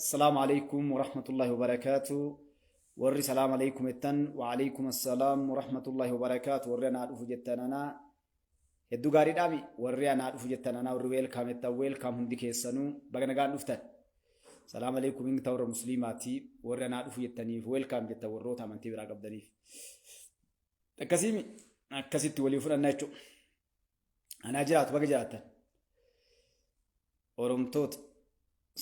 Assalaamu alaikum warahmatullahi wabarakaatu. Warri salaam alaikum jettan, wa alaikum assalaam warahmatullahi wabarakaatu. Warri anaa dhufu jettan anaa hedduu gaariidhaami. Warri anaa dhufu jettan anaa, warri welcome jettan welcome, hundi keessanuu baga nagaan dhuftan. Salaam alaikum inni warra musliimaati. Warri anaa dhufu jettaniif welcome jettan, warroota amantii biraa qabdaniif. Akkasiimi, akkasitti walii fudhanna jechuudha. Anaa jiraatu, baga jiraattan. Oromtoota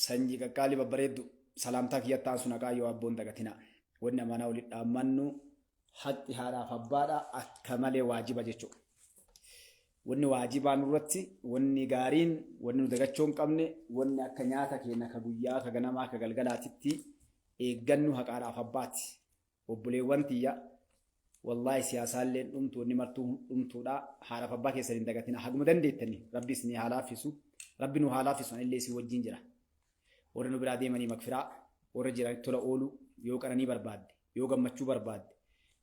sanyii qaqqaalii babbareeddu, salaamtaa kiyyatti aansu naqaa yoo abboon dagatina. Wanni amanaa walitti dhaammannu haqi haadhaaf abbaadha akka malee waajiba jechuudha. Wanni waajibaa nurratti, wanni gaariin, wanni nu dagachuu hin qabne, wanni akka nyaata keenya ka guyyaa, ka ganamaa, ka galgalaatitti eeggannu haqaadhaaf abbaati. Obboleewwan tiyya, wallaahi siyaasaalleen dhumtu, wanni martuu dhumtuudha. Haadhaaf abbaa keessan hin dagatina. Haguma dandeettanii Rabbi isinii haa laaffisu. Rabbi nu haa laaffisu, anillee isin wajjin jira. Warra nu biraa deemanii makfiraa, warra jiranitti tola oolu, yoo qananii barbaadde, yoo gammachuu barbaadde,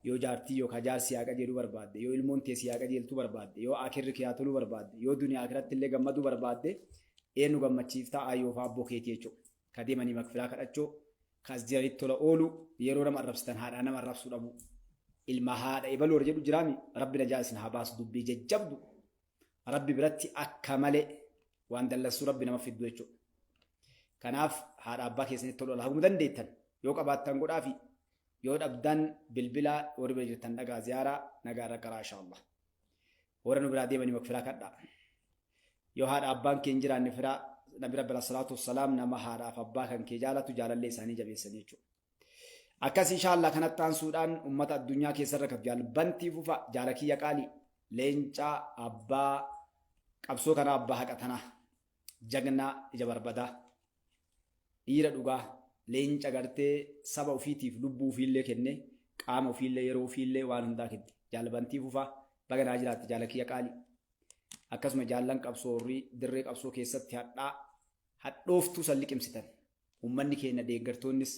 yoo jaartii yookaan jaarsi haa qajeeluu barbaadde, yoo ilmoon tee si haa qajeeltuu barbaadde, yoo akirri kee haa toluu barbaadde, yoo duniyaa akiratti illee gammaduu barbaadde, eenyu gammachiiftaa? Ayyoo fi abboo keetii jechuudha. Ka deemanii makfiraa kadhachuu, ka as jiranitti tola oolu, yeroo nama arrabsitan haadhaa nama arrabsuu dhabu. Ilma haadha ebaluu warra jedhu jiraami, Rabbi najaa isin haa baasu, dubbii jajjabdu. Rabbi biratti akka malee waan dallansuu Rabbi nama fiddu jechuudha. Kanaaf haadha abbaa keessanitti tola oola haguma dandeettan, yoo qabaattan godhaafi, yoo dhabdan bilbilaa, warri bira jirtan dhagaa ziyaaraa nagaa irra qaraa inshallah. Warra nu biraa deemanii makfiraa kadhaa. Yoo haadha abbaan kee hin jiraanne, firaa Nabi Rabbi salaatu wassalaam nama haadhaaf abbaa kan kee jaalatu jaalallee isaanii jabeessanii jechuudha. Akkas inshallah. Kanatti aansuudhaan uummata addunyaa keessarra kan jaalbantii fufa, jaala kiyya qaalii, leencaa abbaa qabsoo kanaa, abbaa haqa tanaa, jagnaa ija barbadaa, dhiira dhugaa, leenca gartee saba ofiitiif lubbuu ofiillee kenne, qaama ofiillee, yeroo ofiillee, waan hundaa kenne, jaalbantii fufaa, baga naa jiraatte, jaala kiyya qaalii. Akkasuma jaallan qabsoo, warri dirree qabsoo keessatti hadhaa hadhooftuu san liqimsitan, uummanni keenya, deeggartoonnis,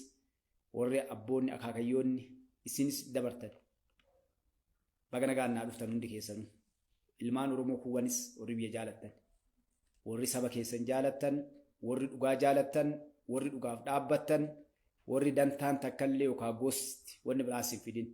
warri abboonni, akaakayyoonni isinis dabartan, baga nagaan naa dhuftan hundi keessanuu. Ilmaan Oromoo kuwwanis, warri biyya jaalattan, warri saba keessan jaalattan, warri dhugaa jaalattan, warri dhugaaf dhaabbattan, warri dantaan takkallee yookaan gosti wanni biraas hin fidin.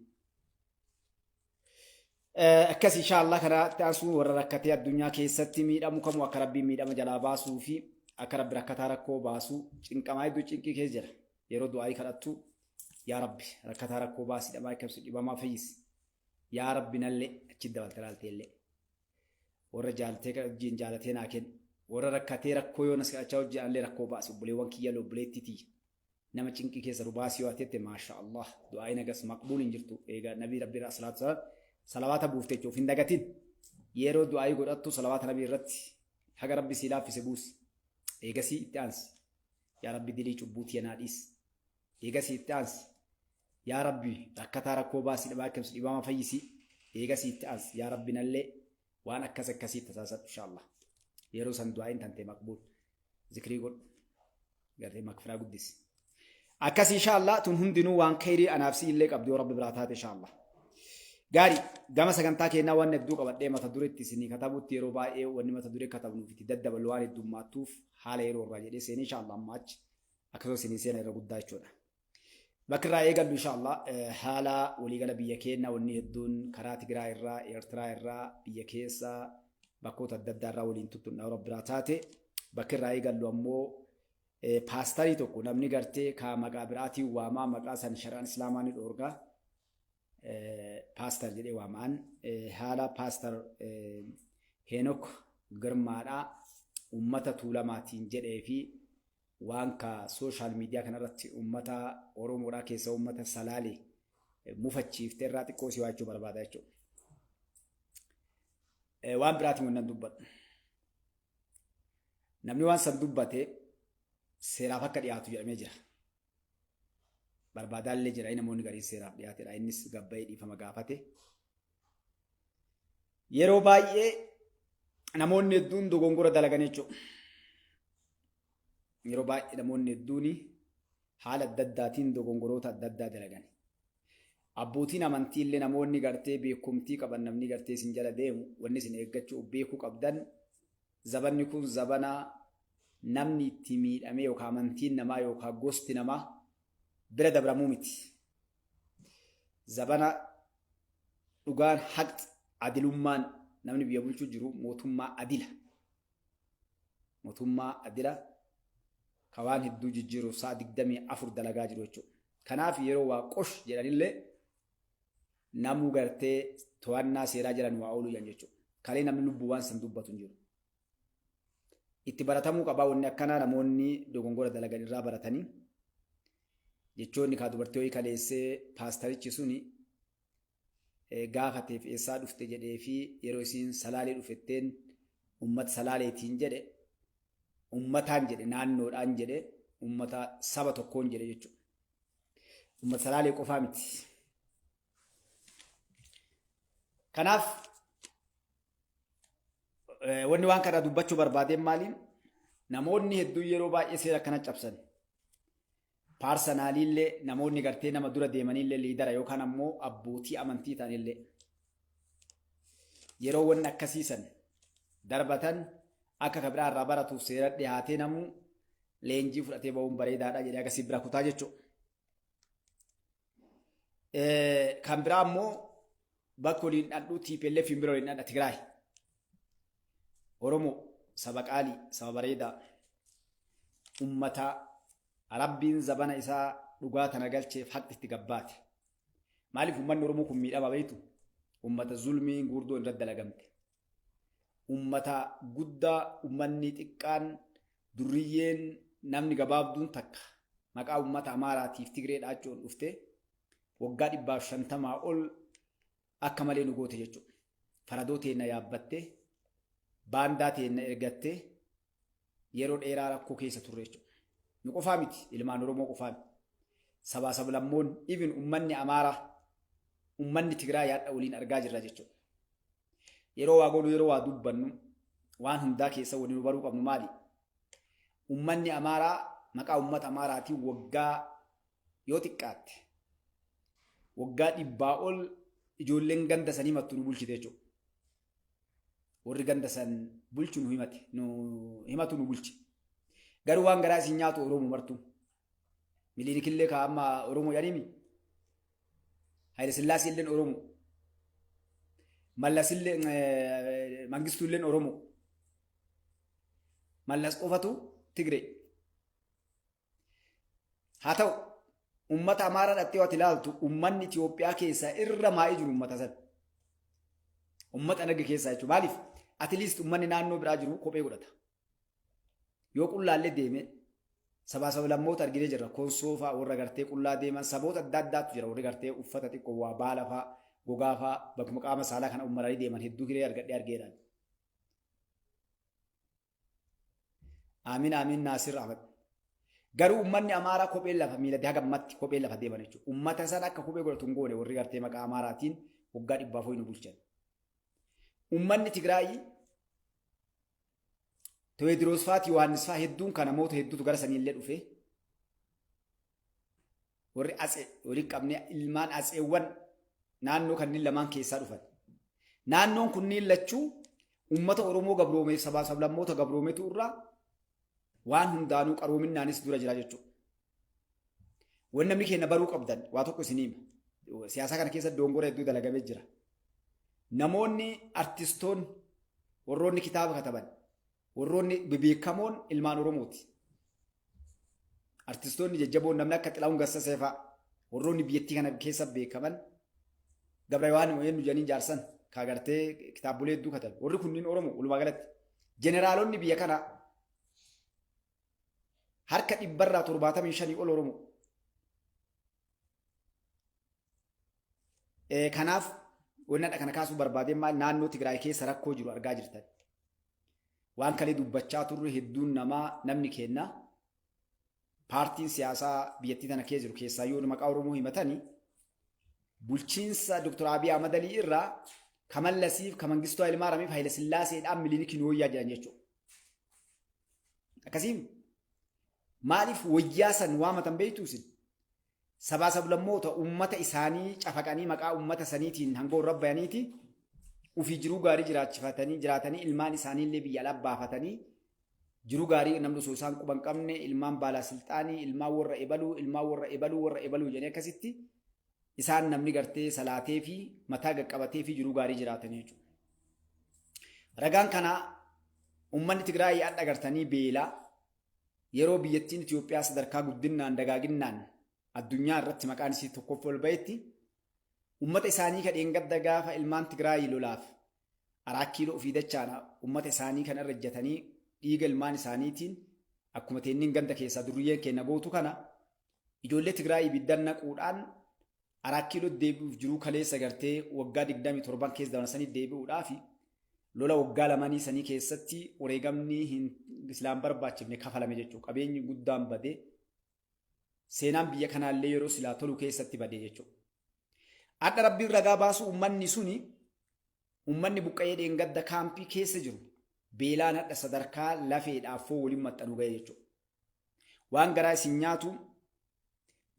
Akkas inshallah. Kanatti aansuun warra rakkatee addunyaa keessatti miidhamu kamuu akka Rabbiin miidhama jalaa baasuu fi akka Rabbi rakkataa rakkoo baasuu, cinqamaa hedduu cinqii keessa jira. Yeroo du'aayii kadhattu, yaa Rabbi rakkataa rakkoo baasii, dhamaa eekamsu dhibamaa fayyisi. Yaa Rabbi nallee achi dabalta laaltee illee. Warra jaalatee wajjin jaalatee naa kenni. Warra rakkatee rakkoo yoo nas kadhachaa hojii anallee rakkoo baasi, obboleewwan kiyya, obboleettii tiyya. Nama cinqii keessa rubaasii yoo atette, maasha Allah, du'aa'iin agas maqbuul hin jirtu. Eega Nabii Rabbi irraa salaatu salaam salawaata buufte jechuuf hin dagatin. Yeroo du'aa'ii godhattu salawaata Nabii irratti haga Rabbi sii laaffise buusi. Eegasii itti aansi, yaa Rabbi dilii cubbuu tiya naa dhiisi. Eegasii itti aansi, yaa Rabbi rakkataa rakkoo baasii, dhabaa akkamsi dhibama fayyisi. Eegasii itti aansi, yaa Rabbi nallee waan akkas akkasii tasaasadhu. Inshallah yeroo san du'aa'iin tantee maqbuul. Zikrii godhu, gartee makfiraa guddisi. Akkas inshallah. Tun hundinuu waan khayrii anaaf si illee qabdi yoo Rabbi biraa taate inshallah. Gaarii, gama sagantaa keenyaa waan hedduu qabadhee mata dureetti isinii katabutti, yeroo baay'ee wanni mata duree katabnuuf itti daddabalu waan heddummaattuuf haala yeroo irraa jedhee seenee inshallah amma achi akkasumas isinii seena irra guddaa jechuudha. Bakki irraa eegallu inshallah haala waliigala biyya keenya, wanni hedduun karaa Tigraay irraa, Eertiraa irraa, biyya keessa bakkoota adda addaa irraa waliin tuttuun Rabbi biraa taate. Bakki irraa eegallu ammoo paastarii tokko, namni gartee ka maqaa biraatiin waamaa, maqaa san shari'aan islaamaa ni dhoorgaa, pastor jedhee waamaan, haala Pastor Heenok Girmaadhaa uummata Tuulamaatiin jedhee fi waan ka social media kanarratti uummata Oromoodhaa keessa uummata Salaalee mufachiifte irraa xiqqoo si waachuu barbaada jechuudha. Waan biraatiin wannan dubbadhu. Namni waan san dubbate seeraaf akka dhiyaatu jedhamee jira. Barbaadaallee jira, namoonni gariin seeraaf dhiyaatedha. Innis gabbayee dhiifama gaafate. Yeroo baay'ee namoonni hedduun dogongora dalagan jechuudha. Yeroo baay'ee namoonni hedduun haala adda addaatiin dogongoroota adda addaa dalagan. Abbootiin amantii illee, namoonni gartee beekumtii qaban, namni gartee isin jala deemu, wanni isin eeggachuu beekuu qabdan, zabanni kun zabana Namni itti miidhamee yookaan amantiin namaa yookaan gosti namaa bira dabramuu miti. Zabana dhugaan, haqxi, adilummaan namni biyya bulchuu jiru mootummaa adila. Mootummaa adila ka waan hedduu jijjiiruuf sa'a 24 dalagaa jiru jechuudha. Kanaaf yeroo waa qosh jedhanillee namuu gartee to'annaa seeraa jiran waa ooluu jiran jechuudha. Kalee namni lubbuu waan san dubbatu hin jiru. Itti baratamuu qabaa wanni akkanaa, namoonni dogongora dalagan irraa baratanii jechoonni kaa dubartii wayii kaleessee paastarichi suni gaafateef eessaa dhufte jedhee fi yeroo isiin Salaalee dhufetteen ummata Salaaleetiin jedhe, ummataan jedhe, naannoodhaan jedhe, ummata saba tokkoon jedhe jechuudha. Ummata Salaalee qofaa miti. Kanaaf wanni waan kana dubbachuu barbaadeen maaliin, namoonni hedduun yeroo baay'ee seera akkana cabsan. Personally-llee namoonni gartee nama dura deemanillee, leader yookaan ammoo abbootii amantii ta'anillee, yeroo wanni akkasiisan darbatan akka ka biraa irraa baratuuf seera dhiyaatee namuu leenjii fudhatee ba'uun bareedaadha jedhee akkasii bira kutaa jechuudha. Kan biraa ammoo bakka waliin dhandhuu TPLF hin bira waliin dhandha Tigraay. Oromoo saba qaalii, saba bareedaa, ummata Rabbiin zabana isaa dhugaa tana galcheef haqni itti gabbaate. Maaliif uummanni Oromoo kun miidhama beektu? Ummata zulmiin guurdoo irratti dalagamte. Ummata guddaa uummanni xiqqaan, durriyyeen, namni gabaabduun takka maqaa uummata Amaaraatiif Tigree dhaachuun dhufte waggaa 150 ol akka malee nu goote jechuudha. Faradoo teenna yaabbattee, baandaa teenna ergattee yeroo dheeraa rakkoo keessa turre jechuudha. Nu qofaa miti, ilmaan Oromoo qofaa miti. Sabaa sablammoon, even uummanni Amaaraa, uummanni Tigraay yaadha waliin argaa jirra jechuudha. Yeroo waa goonu, yeroo waa dubbannu, waan hundaa keessa waliin nu baruu qabnu maali? Uummanni Amaaraa maqaa uummata Amaaraatiin waggaa yoo xiqqaatte waggaa 100 ol ijoolleen ganda sanii mattu nu bulchite jechuudha. Warri ganda san bulchu nu himate, nu himatu nu bulche. Garuu waan garaa isin nyaatu Oromoo martuu. Miliinikillee ka amma Oromoo jedhaniimi. Hayila Sillaasee illeen Oromoo. Mallas illee, Mangistuu illeen Oromoo. Mallas qofatu Tigree. Haa ta'u, uummata Amaaraa dhattee waati ilaaltu, uummanni Itoophiyaa keessaa irra maa'ee jiru uummata sana. Uummata naga keessaa jechuudha. Maaliif? At least uummanni naannoo biraa jiru kophee godhata. Yoo qullaallee deeme sabaa sablammoota arginee jirra. Konsoo fa'aa warra gartee qullaa deeman, saboota adda addaatu jira. Warri gartee uffata xiqqoo waa baala fa'aa, gogaa fa'aa bakkuma qaama saalaa kana ummaranii deeman hedduu hiree argadhee argeedhaan. Amiin, amiin, Naasir Ahmad. Garuu uummanni Amaaraa kophee lafa miilatti haga ammatti kophee lafa deeman jechuudha. Uummata sana akka kophee godhatu hin goone warri gartee maqaa Amaaraatiin waggaa 400 nu bulchan. Uummanni Tigraayii Tewoodiroos fa'aa, Yohaannis fa'aa hedduun kan namoota hedduutu gara sanii illee dhufe. Warri Atsee waliin qabnee ilmaan Atseewwan naannoo kanneen lamaan keessaa dhufan. Naannoon kunniin lachuu uummata Oromoo gabroome, sabaa sablammoota gabroometu irraa waan hundaanuu qaroominnaanis dura jira jechuudha. Wanni namni keenya baruu qabdan waa tokko isinii hima. Siyaasa kana keessa dongora hedduu dalagamee jira. Namoonni artistoonni, warroonni kitaaba kataban, warroonni bebeekamoon ilmaan Oromooti. Artistoonni jajjaboon namni akka Xilahuun Gassasee fa'a, warroonni biyyattii kana keessa beekaman, Gabra Yohaan eenyu jedhanii jaarsan kaa gartee kitaabolee hedduu katabe. Warri kunniin Oromoo walumaa galatti. Jeneraalonni biyya kanaa harka 75% ol Oromoo. Kanaaf wanni kana kaasuu barbaadeen maal, naannoo Tigraay keessa rakkoo jiru argaa jirtan. Waan kalee dubbachaa turre hedduun namaa namni kenna. Paartiin siyaasaa biyyattii tana keessa jiru keessaa yoo maqaa Oromoo himatanii bulchiinsa Dr. Abiy Ahmad Alii irraa ka Mallasiif, ka Mangistuu Hayilmaariyaamiif Hayila Sillaaseedhaan Miliinikiin wayyaa jedhan jechuudha. Akkasiin maaliif wayyaa san waamatan beektu isin? Sabaa sablammoota uummata isaanii cafaqanii maqaa uummata saniitiin hangoo irra bayaniiti ofii jiruu gaarii jiraachifatanii jiraatanii ilmaan isaanii illee biyya alaa baafatanii. Jiruu gaarii namni osoo isaan quba hin qabne ilmaan baalaa silxaanii, ilmaan warra ebaluu, ilmaan warra ebaluu, warra ebaluu jedhanii akkasitti isaan namni gartee salaatee fi mataa gaqqabatee fi jiruu gaarii jiraatan jechuudha. Ragaan kanaa uummanni Tigraay hadha gartanii beelaa yeroo biyyattiin Itoophiyaa sadarkaa guddinnaan dagaaginnaan addunyaa irratti maqaan isii tokkoffaa ol ba'etti ummata isaanii ka dheengadda gaafa ilmaan Tigraay lolaaf Araat Kiiloo ofii dachaana ummata isaanii kana irra ejjatanii dhiiga ilmaan isaaniitiin akkuma teenniin ganda keessaa durriyyeen keenna gootu kana ijoollee Tigraay ibiddan naquudhaan Araat Kiiloo deebi'uuf jiruu kaleessa gartee waggaa 27 keessa dabalan sanii deebi'uudhaaf lola waggaa lamanii sanii keessatti wareegamni hin islaan barbaachifne kafalame jechuudha. Qabeenyi guddaan badee seenaan biyya kanaallee yeroo silaa tolu keessatti badee jechuudha. Hadha Rabbiin ragaa baasu uummanni suni uummanni buqqa'ee dheengadda kaampii keessa jiru beelaan hadha sadarkaa lafeedhaaf foon waliin maxxanu ga'e jechuudha. Waan garaa isin nyaatu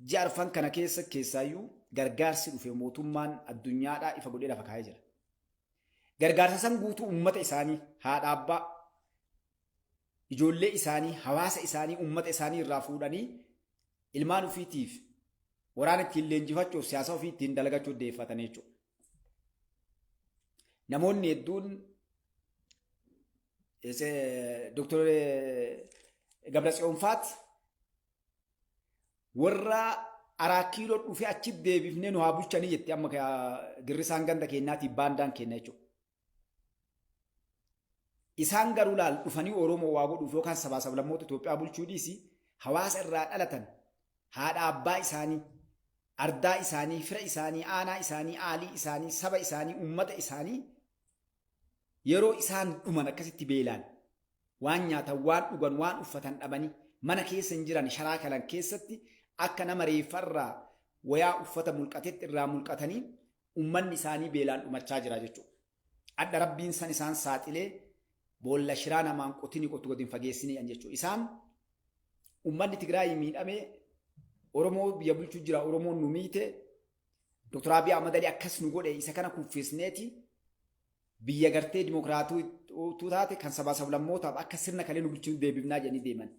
ji'a arfan kana keessa keessaayyuu gargaarsi dhufe mootummaan addunyaadhaa ifa godhee lafa kaa'ee jira. Gargaarsa san guutuu uummata isaanii haadha abbaa ijoollee isaanii hawaasa isaanii uummata isaanii irraa fuudhanii ilmaan ofiitiif waraana ittiin leenjifachuuf siyaasa ofii ittiin dalagachuu deeffatan jechuudha. Namoonni hedduun Dr. Gabratsiyoon Faat warra Araa Kiiloo dhufee achi deebifnee nu haa bulchanii jetti amma girrisaan ganda keenyaatiif baandaan keenya jechuudha. Isaan garuu laal dhufanii Oromoo waa godhuuf yookaan sabaa sablammoota Itoophiyaa bulchuu dhiisi hawaasa irraa dhalatan haadha abbaa isaanii, ardaa isaanii, fira isaanii, aanaa isaanii, aalii isaanii, saba isaanii, uummata isaanii yeroo isaan dhuman akkasitti beelaan waan nyaatan, waan dhugan, waan uffatan dhabanii mana keessa hin jiran sharaa kalan keessatti akka nama reeffarraa wayaa uffata mulqatetti irraa mulqatanii ummanni isaanii beelaan dhumachaa jira jechuudha. Adha Rabbiin san isaan saaxilee boolla shiraa namaan qotini qottu gadi hin fageessinii jechuudha. Isaan ummanni Tigraay miidhamee Oromoo biyya bulchuu jira Oromoon nu miite Dr. Abiy Ahmad Ali akkas nu godhe isa kana kuffisneeti biyya gartee dimokiraatuu taate kan sabaa sablammootaaf akka sirna kalee nu bulchuu deebifnaa jedhanii deeman.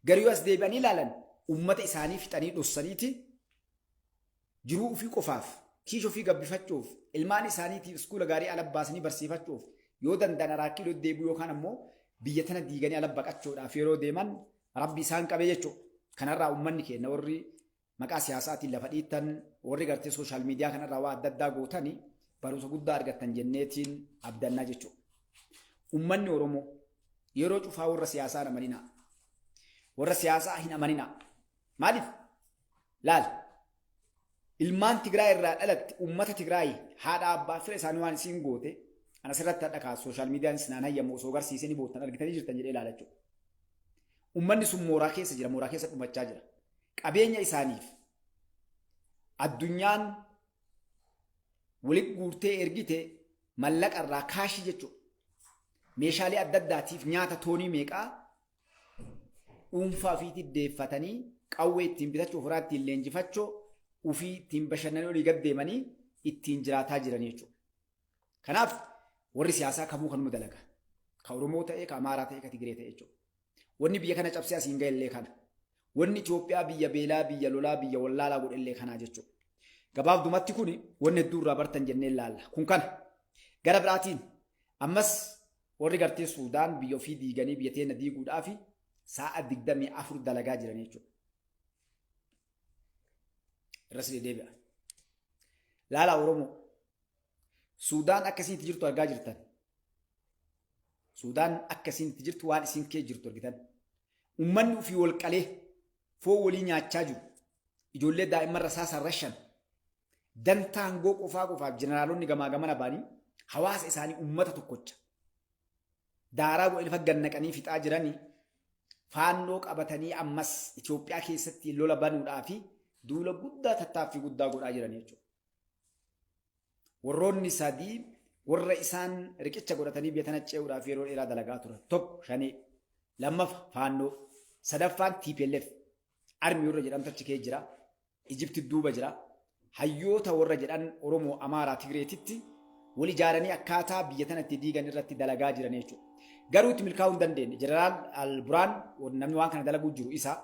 Garuu yoo as deebi'anii ilaalan ummata isaanii fixanii dhossaniiti jiruu ofii qofaaf kiisha ofii gabbifachuuf ilmaan isaaniitiif iskuula gaarii ala baasanii barsiifachuuf yoo danda'an Araa Kiiloo deebi'uu yookaan ammoo biyya tana diiganii ala baqachuudhaaf yeroo deeman Rabbi isaan qabee jechuudha. Kanarraa uummanni keenya warri maqaa siyaasaatiin lafa dhiittan warri gartee social media kanarraa waa adda addaa gootani barumsa guddaa argattan jenneetiin abdannaa jechuudha. Uummanni Oromoo yeroo cufaa warra siyaasaa hin amaninaa. Warra siyaasaa hin amaninaa. Maaliif? Laal. Ilmaan Tigraay irraa dhalatte uummata Tigraay haadha abbaa fira isaanii waan isiin goote ana asirratti hadha kaasu social mediaan sinaan hayyamu osoo garsiisee ni boottan argitanii jirtan jedhee ilaala jechuudha. Uummanni sun mooraa keessa jira, mooraa keessa dhumachaa jira. Qabeenya isaaniif addunyaan walitti guurtee ergite mallaqa irraa kaashii jechuudha. Meeshaalee adda addaatiif nyaata toonii meeqaa dhuunfaa ofiitti deeffatanii qawwee ittiin bitachuuf horaa ittiin leenjifachuu ofii ittiin bashannanii olii gad deemanii ittiin jiraataa jiran jechuudha. Kanaaf warri siyaasaa kamuu kanuma dalaga. Ka Oromoo ta'e, ka Amaaraa ta'e, ka Tigiree ta'e jechuudha. Wanni biyya kana cabsee asiin ga'e illee kana. Wanni Itoophiyaa biyya beelaa, biyya lolaa, biyya wallaalaa godhe illee kanaa jechuudha. Gabaabdumatti kuni wanni hedduu irraa bartan jennee ilaalla. Kun kana. Gara biraatiin ammas warri gartee Suudaan biyya ofii diiganii biyya teenya diiguudhaaf sa'a 24 dalagaa jiran jechuudha. Irras deebi'a. Laalaa Oromoo. Suudaan akkasitti jirtu argaa jirtan. Suudaan akkasitti jirtu waan isin kee jirtu argitan. Uummanni ofii wal qalee foon walii nyaachaa jiru. Ijoollee daa'imman rasaasaan rashan. Dantaa aangoo qofaa qofaaf jeneraalonni gamaa gamana ba'anii hawaasa isaanii uummata tokkocha. Daaraa godhanii lafa gannaqanii fixaa jiranii faannoo qabatanii ammas Itoophiyaa keessatti lola banuudhaa fi duula guddaa tattaaffii guddaa godhaa jiran jechuudha. Warroonni sadii warra isaan riqicha godhatanii biyya tana ce'uudhaaf yeroo dheeraa dalagaa turan. Tokko Shanee, lammaffaa Faannoo, sadaffaan TPLF army warra jedhamtu achi kee jira. Ijipti duuba jira. Hayyoota warra jedhan Oromoo, Amaaraa, Tigreetitti Wal ijaaranii akkaataa biyya tana itti diigan irratti dalagaa jiran jechuudha. Garuu itti milkaa'uu hin dandeenye. Jeneraal Alburaan namni waan kana dalaguu jiru isa.